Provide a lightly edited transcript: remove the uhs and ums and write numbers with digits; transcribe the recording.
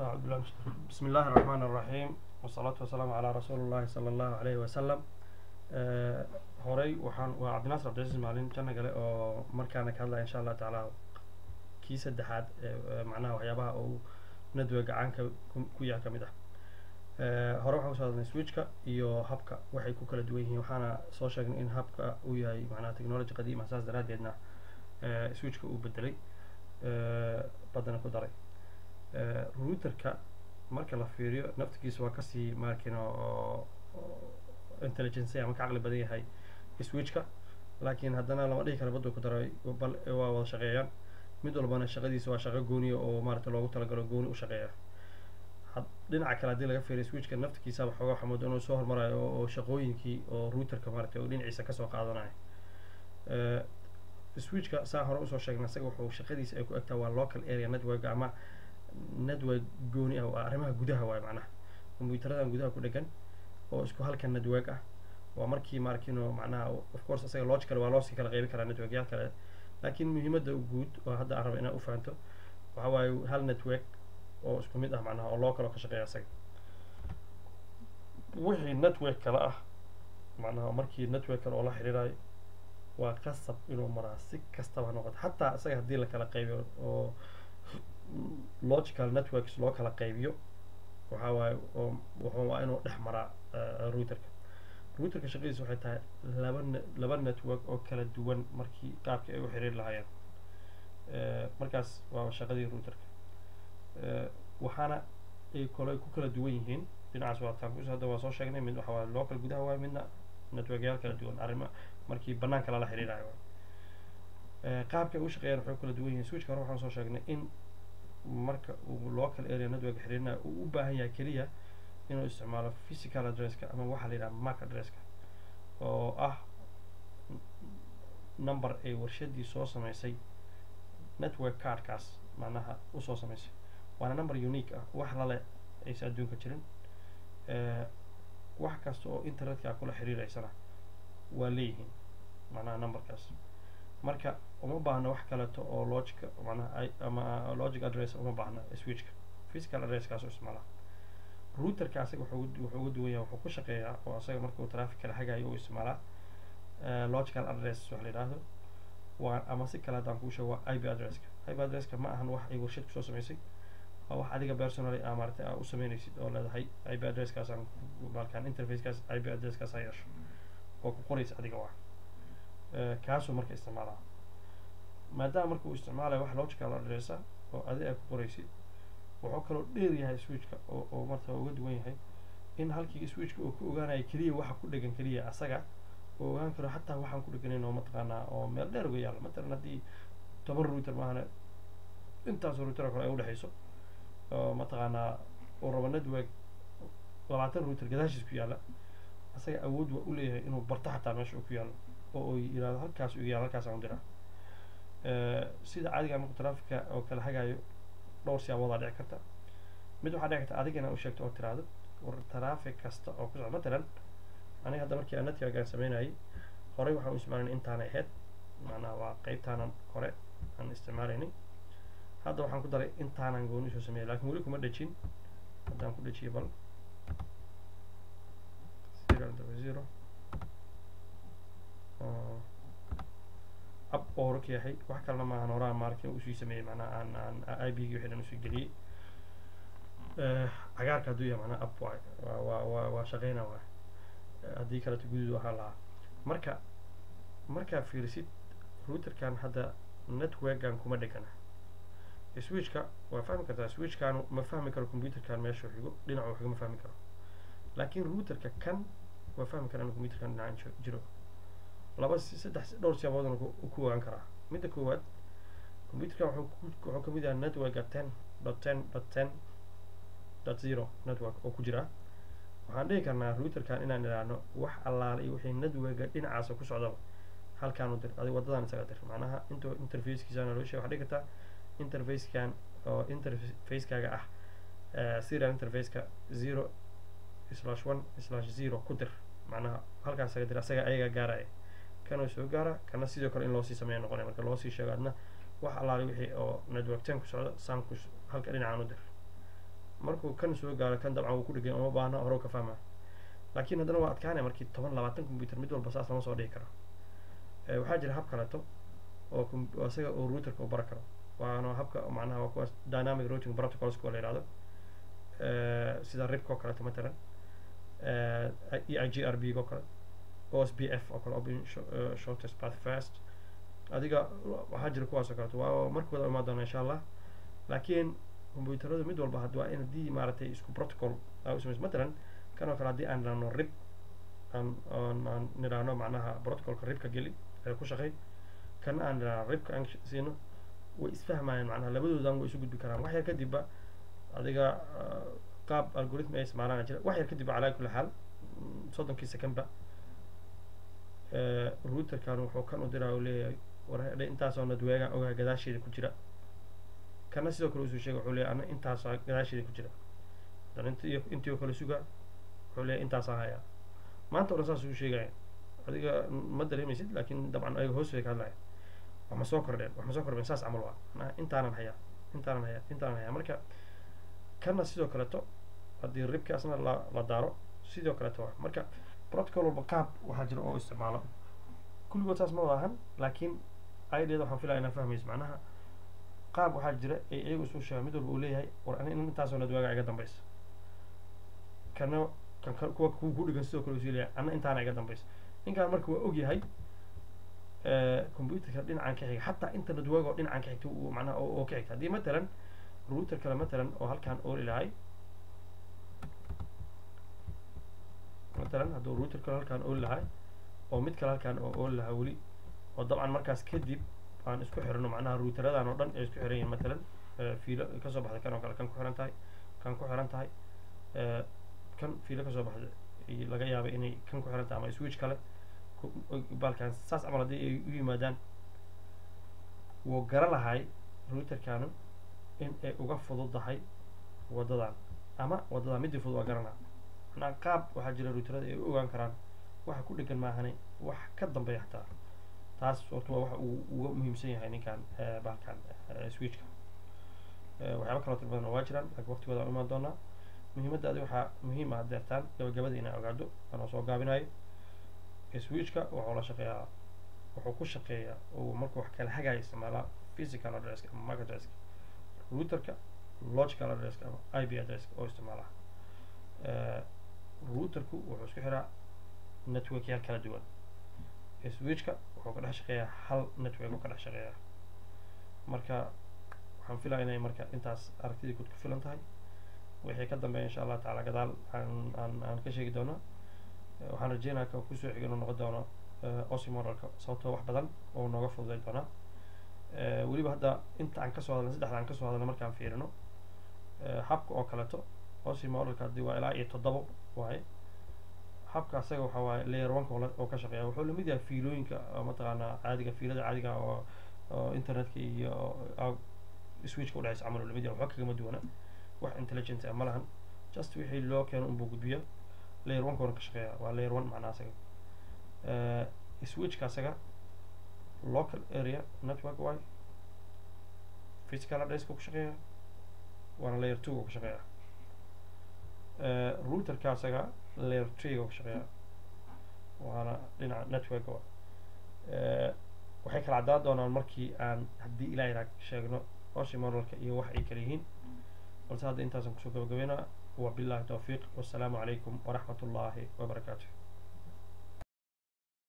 بسم الله الرحمن الرحيم، والصلاة والسلام على رسول الله صلى الله عليه وسلم. Horey waxaan waa Cabdinaasir Cabdicasiis Maalin janno gale oo markaana ka hadlaya, insha Allah tacaala, kii saddexaad ee macnaha waxyaabaha uu network caanka ku yahay ka mid ah. Hore waxaan kusoo hadalnay switchka iyo hubka waxay ku kala duwan yihiin. Waxaana soo sheegnay in hubka uu yahay macnaha technology qadiim ah, saas daraaddeedna switchka uu bedelay, badana ku daray. Routerka marka la fiiriyo naftigiisa waa kasii markin oo intelligence ama ka caqli badan yahay switchka, laakiin haddana lama dhihi karo baduu ku daray, bal waa wada shaqeeyaan. Mid walbana shaqadiisa waa shaqo gooniya oo maarata loogu talagalo, gooni u shaqeeya. Dhinaca kale haddii laga fiiriyo, switchka naftigiisa waxoogaa waxaa moodaa inuu soo hormarayo oo shaqooyinkii oo routerka maarata oo dhinaciisa kasoo qaadanayo. Switchka, saa hore usoo sheegnay, isaga wuxuu shaqadiisa ay ku egtaa waa local area network ama network gooni ah, waa arrimaha gudaha waaye, macnaha kombuyuutaradan gudaha ku dhegan oo isku halka network ah. Waa markii markino macnaha, of course, isaga logical waa loosii kala qeybi karaa networkyaal kale, laakiin muhiimadda guud oo hadda aan raba inaan u fahanto waxa waaye hal network oo isku mid ah, macnaha oo local oo ka shaqeeya isaga. Wixii network kale ah, macnaha markii network kale oo la xiriirayo, waa qasab inuu maraa si kastaba ha noqoto. Xataa isaga haddii la kala qaybiyo oo logical networks loo kala qaybiyo, waxa waaye oo wuxuu waa inuu dhex maraa routerka. Routerka shaqadiisa waxay tahay laba network oo kala duwan markii qaabkii ay u xiriiri lahaayeen. Markaas waa shaqadii routerka. Waxaana ay kale ku kala duwan yihiin dhinacaas waa taan kus hadda waa soo sheegnay: mid waxa waaye local gudaha waaye, midna networkyaal kala duwan arrimo markii banaanka lala xiriirayo waay. Qaabka ay u shaqeeyaan waxay ku kala duwan yihiin: switchka hore waxaan soo sheegnay in marka uu local area network xiriirinayo uu u baahan yahay keliya inuu isticmaalo physical addresska ama waxaa la yidhaha MAC addresska, oo ah number ay warshadii soo sameysay network cardkaas macnaha usoo sameysay, waana number unique ah, wax lale aysan adduunka jirin. Wax kasta oo internetka a kula xiriireysana waa leeyihiin macnaha numberkaas. Marka uma baahna wax kaleeto oo logic macnaha ama logic address uma baahna switchka, physical addresskaas u isticmaalaa. Routerka asaga wuxuu uga duwan yahay, wuxuu ku shaqeeyaa oo asaga marka uu traffic kala hagayo uu isticmaalaa logical address wax la yidhaahdo waa, ama si kale haddaan kuu sheego, waa IP addresska. IP addresska ma ahan wax ay warshad kusoo sameysay, waa wax adiga personally aa maaragtay aa u sameynaysid oo leedahay IP addresskaas aan balkan interfacekaas IP addresskaas ha yeesho oo ku qoraysa adiga. Waa kaasuu marka isticmaalaa. Maadaama marka uu isticmaalayo wax logical address ah oo adiga aad ku qoraysid, wuxuu kaloo dheer yahay switchka oo marta uga duwan yahay in halkii switchka uu ku ogaanayo keliya waxa ku dhegan keliya, asaga uu ogaan karo xataa waxaan ku dheganayn oo mataqaanaa oo meel dheer uga yaalla. Matalan haddii 10 router maahane intaasoo router oo kale ay udhexayso oo mataqaanaa uu rabo network 20 router gadaashiis ku yaalla, asaga awood waa u leeyahay inuu barto xataa meesha uu ku yaallo oo uu yiraahdo halkaas uga yaalla, halkaas aan u diraa. Sida caadiga marku trafficka oo kala hagayo dhowr siyaabood dhici karta. Mid waxaa dhici karta adiga inaad u sheegto oo tiraahdo war traffic kasta oo ku socda. Matalan aniga hadda markii aan network aan sameynayay, horey waxaan u isticmaalanay intaanay ahayd, macnaha waa qeybtaanan kore aan isticmaalaynay. Hadda waxaan ku daray intaanan gooni usoo sameeyay, laakiin weli kuma dhejin. Haddaan ku dhejiyo bal zero interface zero up oo hore ka yahay, wax kalena maahan, horaa maarkii usii sameeyey, macnaha aan IP gii wixii dhan usii geliyey. Cagaarka hadduu yahay macnaha up waay, waa shaqeyna waay. Haddii kaleeto guduud ahaan lahaa. Marka markaa fiirisid routerkan hadda networkan kuma dhegana switchka, waa fahmi kartaa switchkan ma fahmi karo computerkan meeshuu xigo, dhinacu xigo ma fahmi karo, laakiin routerka kan waa fahmi karaa inuu computerkan dhinacan jiro. Laba, saddex, dhowr siyaaboodna ku ogaan karaa. Midda koowaad, computerkan wuxuu kamid yahay networka 10.10.10.0 network oo ku jira. Waxaan dhihi karnaa routerkan inaan idhaahno wax allaale iyo wixii networka dhinacaasa ku socdaba halkaan u dir, adiga waddadan isaga dir. Macnaha intuu interfacekiisana loo sheegay, waxaad dhihi kartaa interfacekan oo interfacekaaga ah serial interfaceka 0/1/0 ku dir, macnaha halkaas isaga dir, asaga ayaga gaaraya kanuu soo gaara. Kana sidoo kale in loosii sameeya noqonaya marka loosii sheego adna wax allaale wixii oo network 10 ku socda saan ku halka dhinacaan u dir. Markuu kan soo gaaro, kan dabcan wuu ku dhegan, uma baahna, hore ka fahmaa. Laakiin haddana waa adkaanaya markii 10, 20 computer mid walba saas lama soo dhihi karo. Waxaa jira hab kaleeto oo isaga oo routerka u bara karo, waana habka macnaha waa kuwaas dynamic routing protocols kuwa la yihahdo, sida RIPka oo kaleeto matalan, EIGRP oo kale, OSPF oo kale, open shortest path first. Adiga waxaa jira kuwaas oo kaleeto, waa markooda imaan doona insha Allah. Laakiin computeradu mid walba had waa in haddii maaragtay isku protocol aa u samayso, matalan kan oo kale, haddii aan nidhaahno RIP, aan nidhaahno macnaha protocolka RIPka geli ee ku shaqey, kan aan nidhaahno RIPka aan siino, way isfahmayaan, macnaha labadoodan way isu gudbi karaan wax yar kadibba. Adiga qaab algorithm ay isticmaalaan jira. Wax yar kadib, calaa kulli xaal, 30-kii secondba routerkan wuxuu kan u diraa, uu leeyahay: "War intaasoo networkan ogahay gadaasheeda ku jira." Kana sidoo kale usoo sheegay, wuxuu leeyahay: "Ana intaasaa gadaasheeda ku jira." Haddana intii oo kale sugaa, wuxuu leeyahay: "Intaasaan hayaa." Maanta o dhan saas uu sheegaya. Adiga ma dareemaysid, laakiin dabcan ayaga hoos bay ka hadlaya: "Wax ma soo kordheen? Wax ma soo kordheen?" Saas camal waa, macnaha intaanan hayaa, intaanan hayaa, intaanan hayaa. Marka kana sidoo kaleeto haddii RIPkaasna la daaro, sidoo kaleeto waa. Marka protocol walba qaab waxaa jira oo isticmaalo. Kulligood saas ma wada ahan, laakiin ideada waxaan filaya inaa fahmayso. Macnaha qaab waxaa jira ay iyagu isu sheegaan, mid walba uu leeyahay: "War ani intaasoo networka iga dambaysa." Kana kan kuwa ku dhigan sidoo kale usii leeyahay: "Ana intaana iga dambaysa." Ninkaan marka waa og yahay computerka dhinacan ka xiga, xataa inta network oo dhinacan ka xigta uu macnaha oo ka xigta. Haddii matalan router kale matalan oo halkaan ooli lahay, matalan hadduu router kale halkaan ooli lahay oo mid kale halkaan oo ooli lahaa weli, oo dabcan markaas kadib aan isku xirno, macnaha routeradan oo dhan ay isku xiran yihiin, matalan fiilo kasoo baxda kan oo kale, kan ku xiran tahay, kan ku xiran tahay, kan fiilo kasoo baxda laga yaaba inay kan ku xiran tahay ama switch kale balkan, saas camal haddii ay u yimaadaan, wuu gara lahay routerkanu in ay uga fududahay wadadan ama wadadan midii fudud waa garanaa. Macnaha qaab waxaa jira routerada ay u ogaan karaan waxa ku dhegan maahane wax ka dambeeya xataa. Taas horta waa waxa uu uga muhiimsan yahay ninkan bahalkan switchka. Waxyaaba kaloo tiro badan oo waa jiraan, laakiin waqtigooda aan imaan doonaa. Muhiimadda adi waxaa muhiim ah deertaan gabagabada inaa ogaado, anoo soo gaabinayo: switchka wuxuu la shaqeeyaa, wuxuu ku shaqeeyaa uu markuu wax kala hagaayo isticmaalaa physical addresska ama MAC addresska, routerka logical addresska ama IP addresska oo isticmaalaa. Routerku wuxuu isku xiraa networkyaal kala duwan, switchka wuxuu ka dhex shaqeeyaa hal network oo ka dhex shaqeeyaa. Marka waxaan filaya inay marka intaas aragtidii guud ku filan tahay. Wixii ka dambeeya insha Allah tacaala gadaal aan ka sheegi doonaa. Waxaan rajeynaya ka kusoo xiga inuu noqon doono OSI modelka, sababtoo wax badan oo nooga fududay doonaa. Weliba hadda inta aan kasoo hadalnay, saddexda aan kasoo hadalnay, markaan fiirino habka oo kaleeto OSI modelka, haddii waa ilaa iyo 7 waaye. Habka asaga waxa waaye layer one oo ka shaqeeya, wuxuu lamid yahay fiilooyinka mataqaanaa caadiga, fiilada caadiga oo internetka iyo switchka udhexeysa camal uu lamid yahay. Waxba kagama duwana, wax intelligent ah ma lahan, just wixii loo keeno unbuu gudbiya. Layer one koona ka shaqeeya, waa layer one macnaha asaga. Switchka asaga local area network waay, physical address ku shaqeeya, waana layer 2 ka shaqeeya. Routerka asaga layer 3 ka shaqeeya, waana dhinaca network wa. Waxay kala caddaan doonaan markii aan haddii Ilaah iraa sheegno OSI modelka iyo wax ay kala yihiin, balse hadda intaasaan kusoo gabagabeynaa. Wabillahi towfiiq, wassalaamu calaykum waraxmat ullaahi wabarakaatuh.